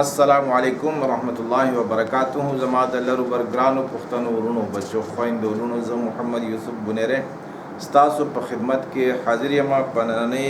السلام علیکم ورحمت الله وبرکاته. زما د لرو بر ګرانو پښتنو ورونو، بچو، خویندو، ورونو، زه محمد یوسف بنیری ستاسو په خدمت کې حاضر یم. په نننۍ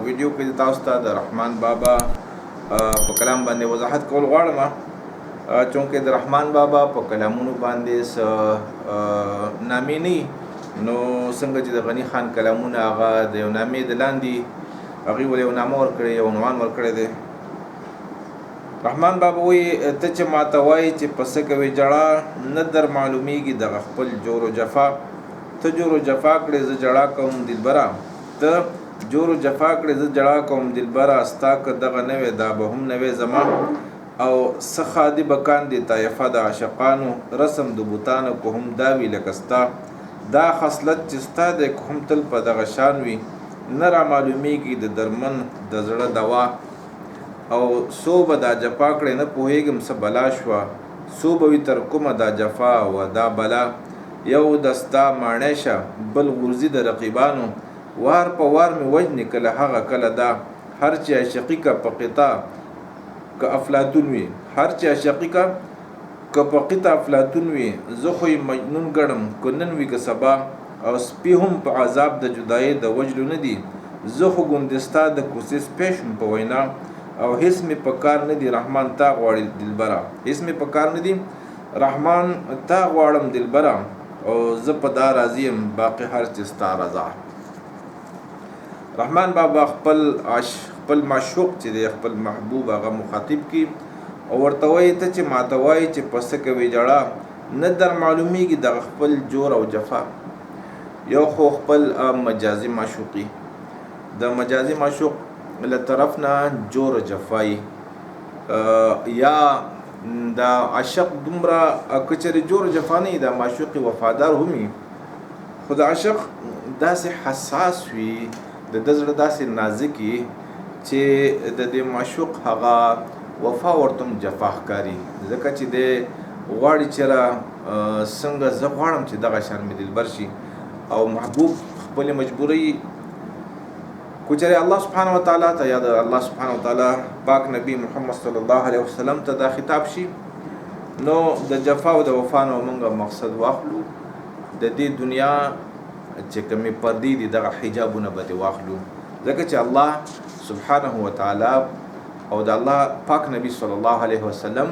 ویډیو کې تاسو ته د رحمان بابا په کلام باندې وضاحت کول غواړم. چونکه د رحمان بابا په کلامونو باندې څه نامې نه، نو څنګه چې د غني خان کلامونه هغه د یو نامې د لاندې هغې ولې یو نامه ورکړې، یو عنوان ورکړی دی. رحمان بابا وایي: ته چې ماته وایي چې په څه کوې ژړا، نه در معلومیږي دغه خپل جور و جفا. ته جور و جفا کړې، زه ژړا کوم دلبره. ته جور و جفا کړې، زه ژړا کوم دلبره. ستا که دغه نه وی، دا به هم نه وی زما. او څه ښادي به کاندې طایفه د عاشقانو، رسم د بتانو که هم دا وي لکه ستا. دا خصلت چې ستا دی که هم تل په دغه شان وي، نه را معلومیږي د درمن د زړه دوا. او څو به دا جفا کړې، نه پوهېږم څه بلا شوه. څو به وي تر کومه دا جفا و دا بلا؟ یو د ستا ماڼۍ شه، بل غورځي د رقیبانو. وار په وار مې وژني، کله هغه کله دا. هر چې عاشقي که په قطع که افلاطون وي، هر چې عاشقي که په قطع افلاطون وي، زه خو یې مجنون ګڼم که نن وي که سبا. او سپي هم په عذاب د جدایۍ د وژلو نه دي، زه خو ګوندې ستا د کوڅې سپی شوم په وینا. او هیڅ مې په کار نه دي، رحمان تا غواړي دلبره. هیڅ مې په کار نه دي، رحمان تا غواړم دلبره. او زه په دا راضي یم، باقي هر چې ستا رضا. رحمان بابا خپل معشوق چې دی، خپل محبوب، هغه مخاطب کی او ورته وایي: ته چې ماته وایي چې په څه کوې ژړا، نه در معلومیږي دغه خپل جور او جفا. یو خو خپل مجازي معشوقي، د مجازي معشوق له طرف نه جور جفای، یا د عاشق دومره کچري جور جفا نه، د معشوق وفادار هم وي، خو د عاشق داسې حساس وي، د ده زړه داسې نازک وي چې د دې معشوق هغه وفا ورته هم جفا ښکاري، ځکه چې دی غواړي چې را څنګه زه غواړم چې دغه شان مې دلبر شي. او محبوب خپلې مجبورۍ کچرې الله سبحانه وتعالی ته یا د الله سبحانه وتعالی پاک نبی محمد صلی الله علیه وسلم ته دا خطاب شي، نو د جفا او د وفا نه موږ مقصد واخلو د دې دنیا چې کومې پردې دي، دغه حجابونه به دې واخلو، ځکه چې الله سبحانه وتعالی او د الله پاک نبی صلی الله علیه وسلم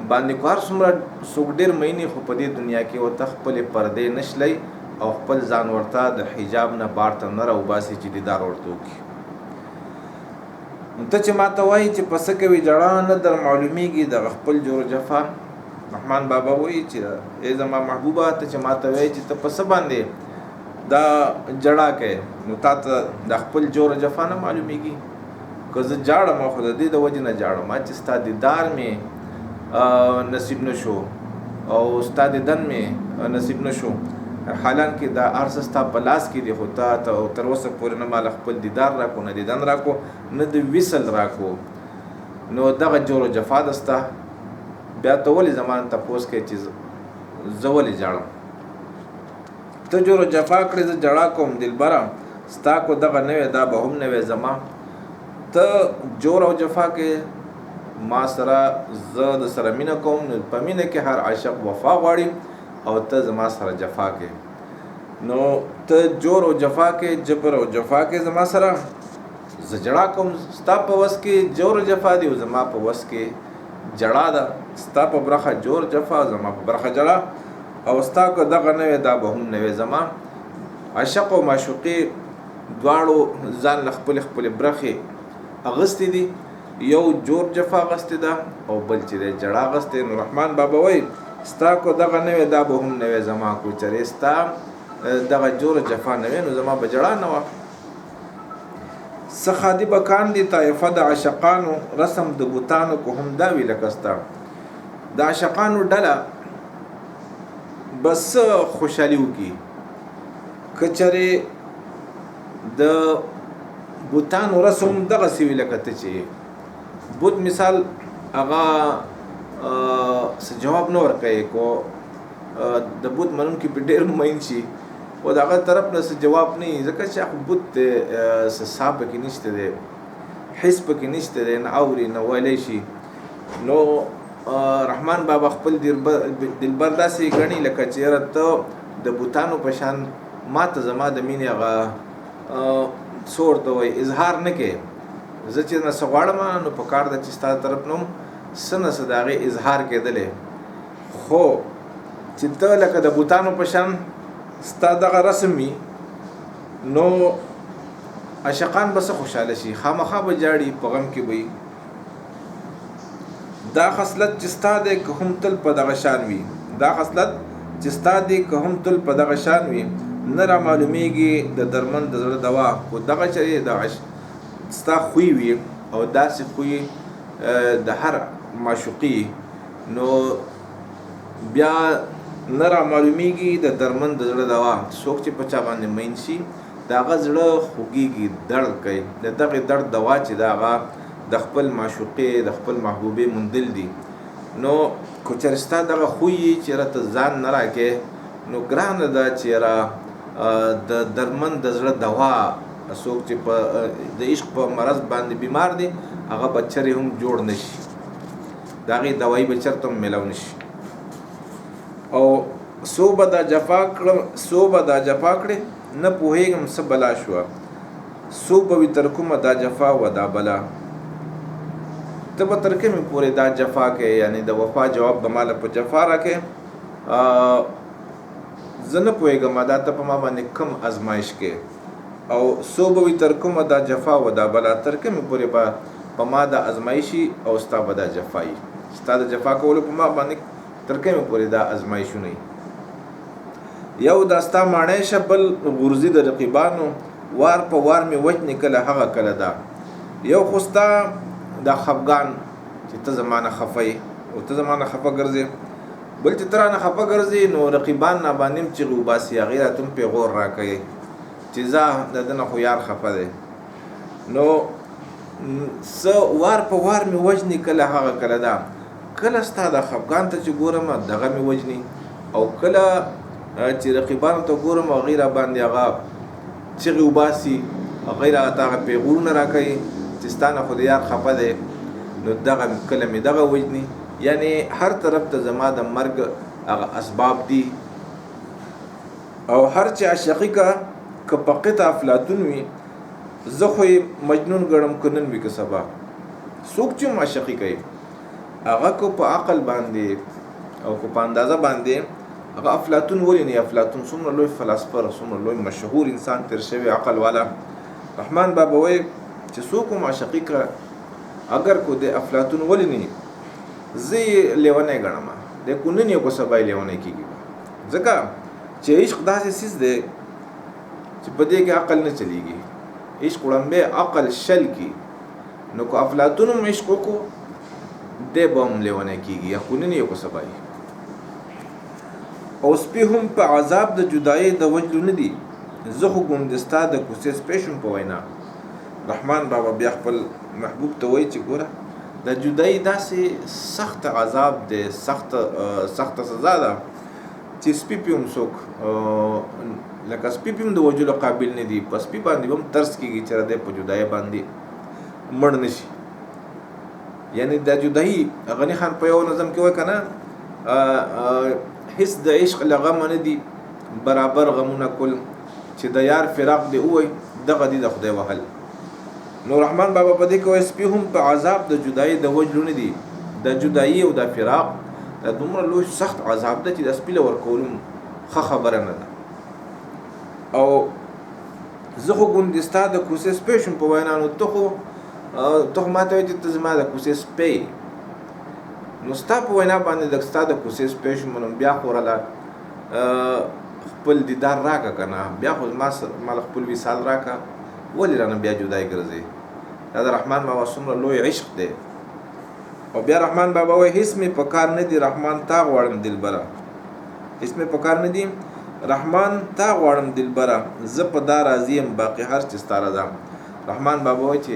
باندې کو هر څومره څوک ډېر مینې، خو په دې دنیا کې ورته خپلې پردې نشلی او خپل ځان ورته د حجاب نه بار ته نه راوباسي چې دیدار ورته وکړي. نو ته چې ماته وایي چې په څه کوې ژړا، نه در معلومیږي دغه خپل جور جفا. رحمان بابا وایي چې ای زما محبوبه، ته چې ماته وایي چې ته په څه باندې دا ژړا کوې، نو تا ته د خپل جور جفا نه معلومیږي. که زه ژاړم، خو د دې د وجې نه ژاړم چې ستا دیدار مې نصیب نه شو او ستا دیدن مې نصیب نه شو، حالان کې دا هر څه ستا په لاس کې دي، خو تا ته تر اوسه پورې نه ماله خپل دیدار راکو، نه دیدن راکو، نه د وصل راکو. نو دغه جور و جفا ده ستا. بیا ته ولې زما نه تپوس کوې چې زه ولې ژاړم؟ ته جور و جفا کړې، زه ژړا کوم دلبره. ستا کو دغه نه وی، دا به هم نه وی زما. ته جور او جفا کې ما سره، زه د سره مینه کوم، نو په مینه کې هر عاشق وفا غواړي او ته زما سره جفا کې. نو ته جور او جفا کې، جبر او جفا کې زما سره، زه جړا کوم. ستا په وس کې جور او جفا دی او زما په وس کې جړا ده. ستا په برخه جور جفا، زما په برخه جړا. او ستا که دغه نه وی، دا به هم نه وی زما. عاشق او معشوقې دواړو ځان له خپلې خپلې برخې اغوستې دي. یو جور جفا اغوستې ده او بل چې دی جړا اغوستې. نو رحمان بابا وایي: ستا کو دغه نه وی، دا به هم نه وی زما. کو چرې ستا دغه جور جفا نه وی، نو زما به جړا نه وه. څه ښادي به کاندي طایفه د عاشقانو، رسم د بتانو کو هم دا وي لکه ستا. د عاشقانو ډله بس خوشحالي وکړي که چېرې د بتانو رسم دغسې وي لکه ته چې بت مثال هغه څه جواب نه ورکوي، کو د بت منونکي پرې ډېر مین شي، خو د هغه طرف نه څه جواب نه وي، ځکه چې هغه بت دی، څه ساه پکې نشته دی، حس پکې نشته دی، نه اوري نه ویلی شي. نو رحمان بابا خپل دلبر داسې ګڼي لکه چې یاره ته د بوتانو په شان ما ته زما د مینې هغه څه ورته وایي اظهار نه کوې. زه چې نه څه غواړم نو په کار ده چې ستا د طرف نه هم څه نه څه د هغې اظهار کېدلی، خو چې ته لکه د بوتانو په شان ستا دغه رسم وي نو عاشقان به څه خوشحاله شي، خامخا به ژاړي، په غم کې به وي. دا خصلت چې ستا دی که هم تل په دغه شان وي، دا خصلت چې ستا دی که هم تل په دغه شان وي، نه را معلومیږي د درمن د زړه دوا. خو دغه چرې د ستا خوی وي او داسې خوی د هر معشوقي، نو بیا نه را معلومیږي د درمن د زړه دوا. څوک چې په چا باندې مین شي د هغه زړه خوږیږي، درد کوي. د دغې درد دوا چې د هغه د خپل معشوقې د خپل محبوبې موندل دي. نو که چېرې ستا دغه خوی یي چې راته ځان نه راکې، نو ګرانه ده چې را د درمن د زړه دوا، څوک چې په د عشق په مرض باندې بیمار دی هغه به چېرې هم جوړ نه شي، د هغې دوایي به چېرته هم میلاو نه شي. او څو به دا جفا کړم، څو به دا جفا کړې نه پوهېږم څه بلا شوه، څو به وي تر کومه دا جفا و دا بلا. ته به تر کومې پورې دا جفا کوې، یعنې د وفا جواب به ماله په جفا راکې. زه نه پوهېږم دا ته په ما باندې کوم ازمایش کې. او څو به وي تر کومه دا جفا و دا بلا، تر کومې پورې به په ما دا ازمایشي او ستا به دا جفا وي، ستا د جفا کولو په ما باندې تر کومې پورې دا ازمایشونه وي. یو دا ستا ماڼۍ شه بل غورځي د رقیبانو، وار په وار مې وژنې کله هغه کله دا. یو خو ستا دا خفګان چې ته زما نه خفه یې او ته زما نه خفه ګرځې، بل چې ته رانه خفه ګرځې نو رقیبان را باندې هم چیغې وباسي، هغې راته هم پیغور راکوي چې ځه د ده نه خو یار خفه دی. نو څه وار په وار مې وژنې کله هغه کله دا. کله ستا د خفګان ته چې ګورم دغه مې وژني، او کله چې رقیبانو ته ګورم هغوی را باندې هغه چیغې وباسي، هغوی راته هغه پیغورونه راکوي چې ستا نه خو د یار خفه دی، نو دغه کله مې دغه وژني. یعنې هر طرف ته زما د مرګ هغه اسباب دي. او هر چې عاشقي که په قطع افلاطون وي، زه خو یې مجنون ګڼم که نن وي که سبا. څوک چې هم عاشقي کوي هغه که په عقل باندې او که په اندازه باندې، هغه افلاطون ولې نه؟ افلاطون څومره لوی فلسفر، څومره لوی مشهور انسان تېر شوی عقل والا. رحمان بابا وایي چې څوک هم عاشقي که اګر کو د افلاطون ولې نه، زه یې لیونی ګڼم، دی کو نن یې کو سبا یې لیونی کېږي. ځکه چې عشق داسې څیز دی چې په دې کې عقل نه چلیږي، عشق وړاندې عقل شل کی. نو که افلاطون هم عشق وکړو دی به هم لیونی کېږي، یا کو نن یې کو سبا یې. او سپي هم په عذاب د جدایۍ د وژلو نه دي، زه خو ګوندې ستا د کوڅې سپی شوم په وینا. رحمان بابا بیا خپل محبوب ته وایي چې ګوره د جدایۍ داسې سخت عذاب دی، سخته سزا ده چې سپي پې هم څوک لکه سپي پې هم د وژلو قابل نه دي، په سپي باندې به هم ترس کېږي چې دی په جدایۍ باندې مړ نه شي. یعنې د جدایي غني خان په یو نظم کې وایي که نه، هیڅ د عشق له غمه نه دي برابر غمونه کل، چې د یار فراق دی ووایي دغه دی د خدای وهل. نو رحمان بابا په دې کې وایي سپي هم په عذاب د جدایۍ د وژلو نه دي، د جدایي او د فراق دا دومره لوی سخت عذاب دی چې د سپي له ورکولو ښه خبره نه ده. او زه خو ګوندې ستا د کوڅې سپی شوم په وینا، نو ته خو ما ته وایي چې ته زما د کوڅې سپی، نو ستا په وینا باندې د ستا د کوڅې سپی شوم، نو بیا خو راله خپل دیدار راکړه که نه، بیا خو ما له خپل وصال راکړه، ولې رانه بیا جدای ګرځې؟ دا د رحمان بابا څومره لوی عشق دی. او بیا رحمان بابا وایي هیڅ مې په کار نه دي رحمان تا غواړم دلبره، هیڅ مې په کار نه دي رحمان تا غواړم دلبره، زه په دا راضي یم باقي هر چې ستا رضا. رحمان بابا وایي چې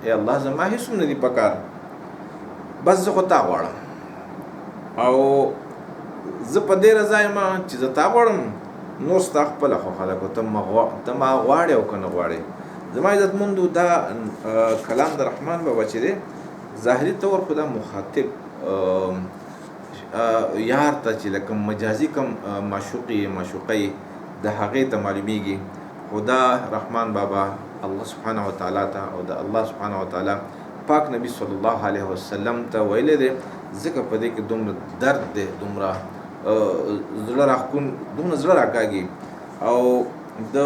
ای الله زما هیڅ هم نه دي په کار، بس زه خو تا غواړم، او زه په دې رضا یم چې زه تا غواړم، نور ستا خپله خوښه ده، که ته ما غواړې او که نه غواړې. زما عزتمندو دا کلام د رحمان بابا چې دی ظاهري طور خو دا مخاطب یار ته چې لکه مجازي کوم معشوق یې معشوقه یې د هغې ته معلومیږي. خو دا رحمان بابا الله سبحانه وتعالی ته او د الله سبحانه وتعالی پاک نبی صلی الله علیه وسلم ته ویلی دی، ځکه په دې کې دومره درد دی، دومره زړه راښکون، دومره زړه راکاږي. او د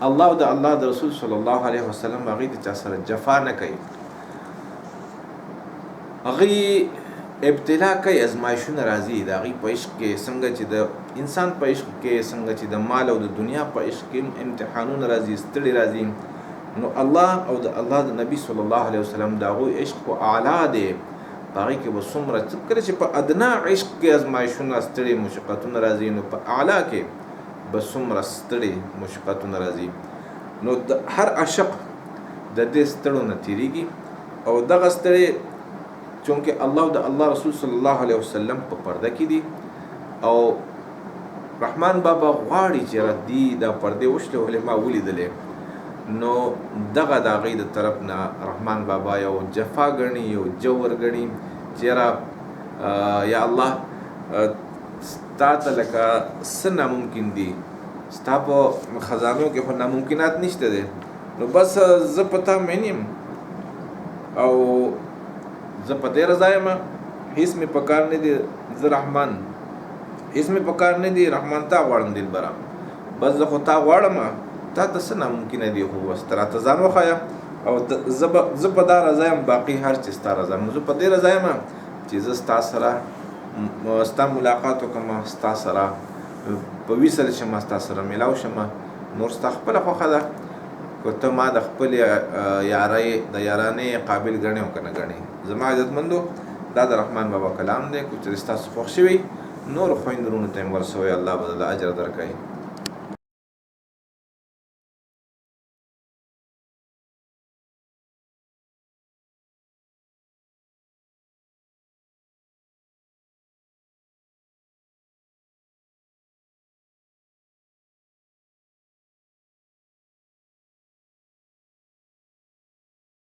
الله او د الله د رسول صلی الله علیه وسلم هغوی د چا سره جفا نه کوي، هغوی ابتلا کوي، ازمایشونه راځي د هغوی په عشق کې، څنګه چې د انسان په عشق کې، څنګه چې د مال او د دنیا په عشق کې امتحانونه راځي، ستړي راځي. نو الله او د الله د نبی صلی الله علیه وسلم د هغوی عشق خو اعلی دی، په هغې کې به څومره کله چې په ادنا عشق کې ازمایشونه، ستړي، مشقتونه راځي، نو په اعلی کې به څومره ستړي مشقتونه راځي. نو د هر عاشق د دې ستړو نه تېرېږي، او دغه ستړې چونکه الله او د الله رسول صلی الله علیه وسلم په پرده کې دي، او رحمان بابا غواړي چې ردي دا پردې وشلولې، ما ولیدلې. نو دغه د هغوی د طرف نه رحمان بابا یو جفا ګڼي، یو جور ګڼي چې یاره یا الله ستا ته لکه څه ناممکن دي، ستا په خزانو کې خو ناممکنات نشته دی، نو بس زه په تا مین یم او زه په دې رضا یم، هیڅ مې پکار نه دی، زه رحمان هیڅ مې پکار نه دی، رحمان تا غواړم دلبره، بس زه خو تا غواړم، تا ته څه ناممکنه دي، خو بس ته راته ځان وښیه او زه په دا رضا یم، باقي هر چې ستا رضا. نو زه په دې رضا یم چې زه ستا سره ستا ملاقات وکړم، ستا سره په وصل شم، ستا سره ملاو شم، نور ستا خپله خوښه ده، که ته ما د خپلې یارۍ د یارانې قابل ګڼې او که نه ګڼې. زما عزتمندو دا د رحمان بابا کلام دی، که چېرې ستاسو خوښ شوی نور خویندو وروڼو ته یې ورسوئ، الله به درله اجر درکړي.